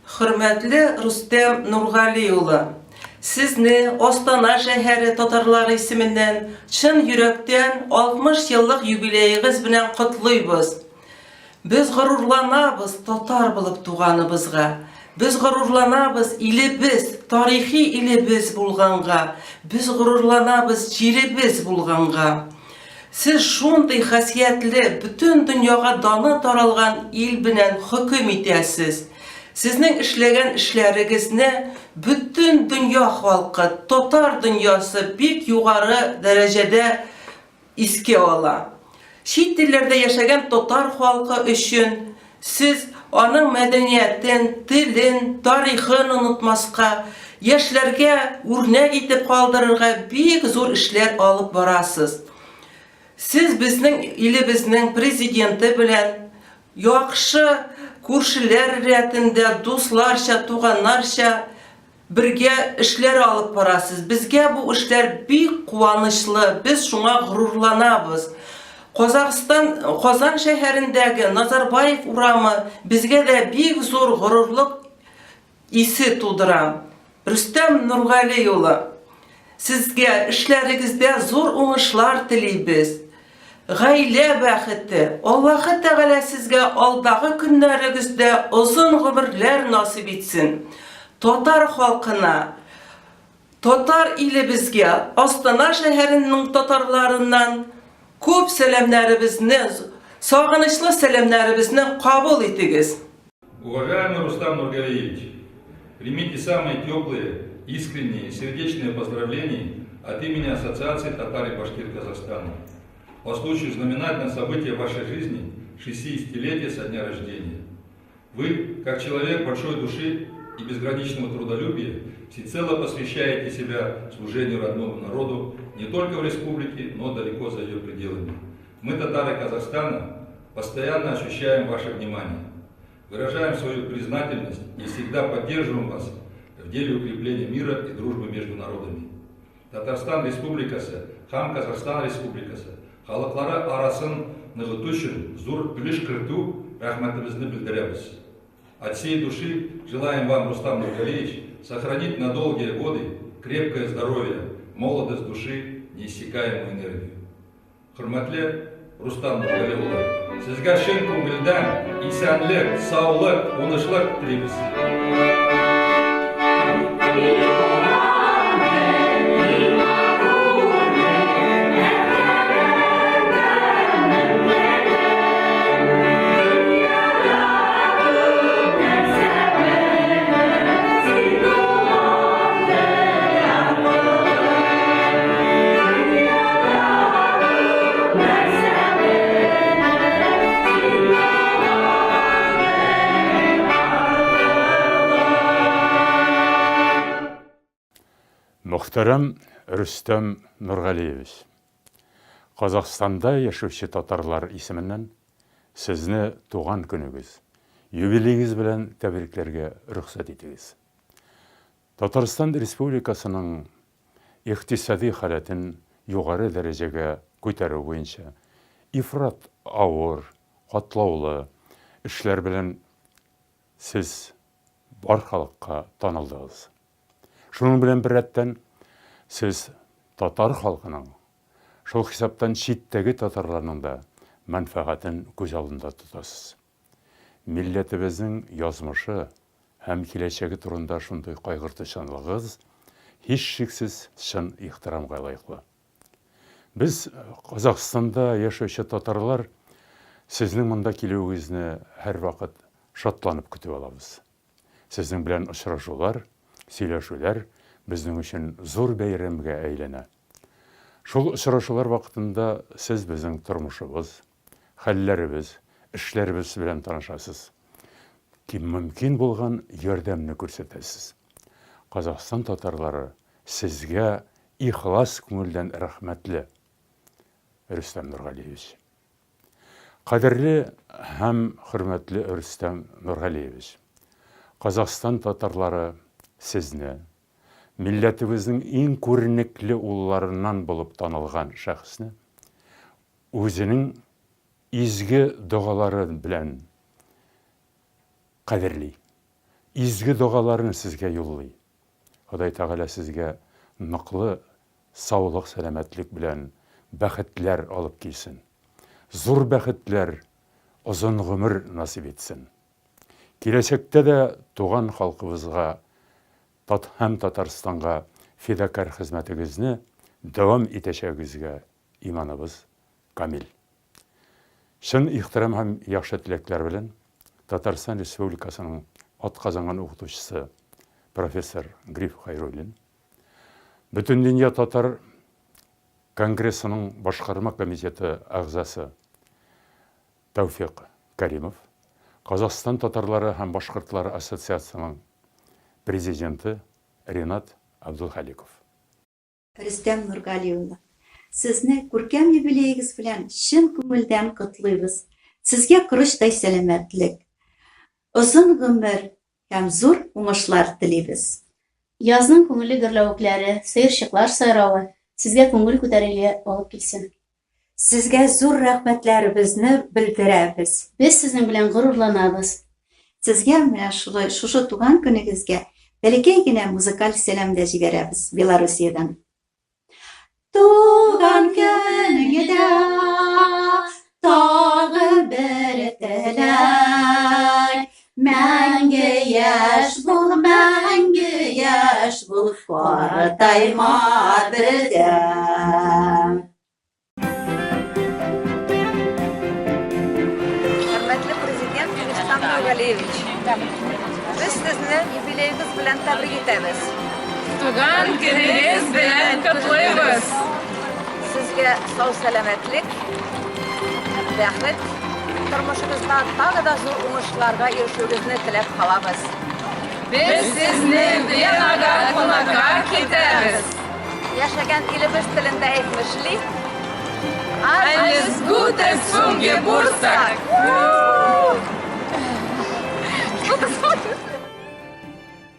Хөрмәтле Рустем Нургали улы! Сезне Астана шәһәре татарлары исеменнән чын йөрәктән 60 еллык юбилеегыз белән котлыйбыз! Без горурланабыз татар булып туганыбызга. Без горурланабыз илебез, тарихи илебез булганга. Без горурланабыз җиребез булганга. Сез шундый хасиятле, бөтен дөньяга даны таралган ил белән хөкем итәсез. Сезнең эшләгән эшләрегезне бөтен дөнья халкы, татар дөньясы бик югары дәрәҗәдә искә ала. Чит илләрдә яшәгән татар халкы өчен сез аның мәдәниятен, телен, тарихын онытмаска, яшьләргә үрнәк итеп калдырырга бик зур эшләр алып барасыз. Сез безнең илебезнең президенты белән яхшы күршеләр рәтендә, дусларча, туганнарча Бергә эшләр алып барасыз. Безгә бу эшләр бик куанычлы, без шуңа горурланабыз. Казахстан, Казан шәһәрендәге Назарбаев урамы безгә дә бик зур горурлык исе тудыра. Рөстәм Нургали улы, сезгә эшләрегездә зур уңышлар телибез. Гаилә бәхете, Аллаһы Тәгалә сезгә алдагы көннәрегездә озын гомерләр насыйп итсен. Татар халкына, татар илебезгә, Астана шәһәренең татарларыннан күп сәламнәребезне, сагынычлы сәламнәребезне кабул итегез. Уважаемый Рустам Нургалиевич, примите самые теплые, искренние, сердечные поздравления от имени Ассоциации татар и башкир Казахстана по случаю знаменательного события вашей жизни 60-летия со дня рождения. Вы, как человек большой души и безграничного трудолюбия, всецело посвящаете себя служению родному народу не только в республике, но далеко за ее пределами. Мы, татары Казахстана, постоянно ощущаем ваше внимание, выражаем свою признательность и всегда поддерживаем вас в деле укрепления мира и дружбы между народами. Татарстан Республикасы һәм Казахстан Республикасы халыклары арасын ныгыту өчен зур өлеш кертү рәхмәтебезне белдерәбез. От всей души желаем вам, Рустам Нургалиевич, сохранить на долгие годы крепкое здоровье, молодость души, неиссякаемую энергию. Хөрмәтле Рустам Нургали улы, сезгә чын күңелдән исәнлек, саулык, уңышлар телибез. Мөхтәрәм Рөстәм Нургалиевич, Казахстанда яшәүче татарлар исеменнән сезне туган көнегез, юбилеегез белән тәбрикләргә рөхсәт итегез. Татарстан Республикасының икътисади халәтен югары дәрәҗәгә күтәрү буенча ифрат авыр, катлаулы эшләр белән сез бар халыкка танылдыгыз. Шуның белән беррәттән сез татар халкының, шул хисаптан читтәге татарларның да мәнфәгатен күз алдында тотасыз. Милләтебезнең язмышы һәм киләчәге турында шундый кайгыртучанлыгыгыз, һичшиксез, чын ихтирамга лаеклы. Без, Казахстанда яшәүче татарлар, сезнең монда килүегезне һәрвакыт шатланып көтеп алабыз. Сезнең белән очрашулар, сөйләшүләр безнең өчен зур бәйрәмгә әйләнә. Шул очрашулар вакытында сез безнең тормышыбыз, хәлләребез, эшләребез белән танышасыз. Мөмкин булган ярдәмне күрсәтәсез. Казахстан татарлары сезгә ихлас күңелдән рәхмәтле, Рөстәм Нургалиевич. Кадерле һәм хөрмәтле Рөстәм Нургалиевич, Казахстан татарлары сезне, милләтебезнең иң күренекле улларыннан булып танылган шәхесне, үзенең изге догалары белән кадерли. изге догаларын сезгә юллый. Ходай Тәгалә сезгә ныклы саулык-сәламәтлек белән бәхетләр алып килсен. Зур бәхетләр, озын гомер насыйп итсен. Киләчәктә дә туган халкыбызга Тат һәм Татарстанга фидакарь хезмәтегезне дәвам итәчәгегезгә иманыбыз камил. Чын ихтирам һәм яхшы теләкләр белән Татарстан Республикасының атказанган укытучысы профессор Гриф Хайруллин, Бөтендөнья татар конгрессының башкарма комитеты әгъзасы Тәүфикъ Кәримов, Казахстан татарлары һәм башкортлары ассоциациясенең президенты Ринат Абдулхаликов. Рөстәм Нургали улы, Сезне күркәм юбилеегыз белән чын күңелдән котлыйбыз. Сезгә корычтай сәламәтлек, озын гомер һәм зур уңышлар телибез. Язның күңелле гөрләвекләре, сыерчыклар сайравы сезгә күңел күтәрелге алып килсен. Сезгә зур рәхмәтләребезне белдерәбез. Без сезнең белән горурланабыз. Сезгә менә шулай шушы туган көнегезгә бәләкәй генә музыкаль сәлам дә җибәрәбез Белоруссиядән. Туган көнеңдә тагы бер теләк, Мәңге яшь бул, мәңге яшь бул, картайма бердәм. Хөрмәтле президент Рөстәм Нургалиевич, без сезне юбилеегыз белән тәбрик итәбез. Туган көнегез белән котлыйбыз! Сезгә сау-сәламәтлек, бәхет, тормышыгызда тагы да зур уңышларга ирешүегезне теләп калабыз. Без сезне Венага кунакка китәбез! Яшәгән илебез телендә әйтмешли, Alles Gute zum Geburtstag! Что ты смотришь?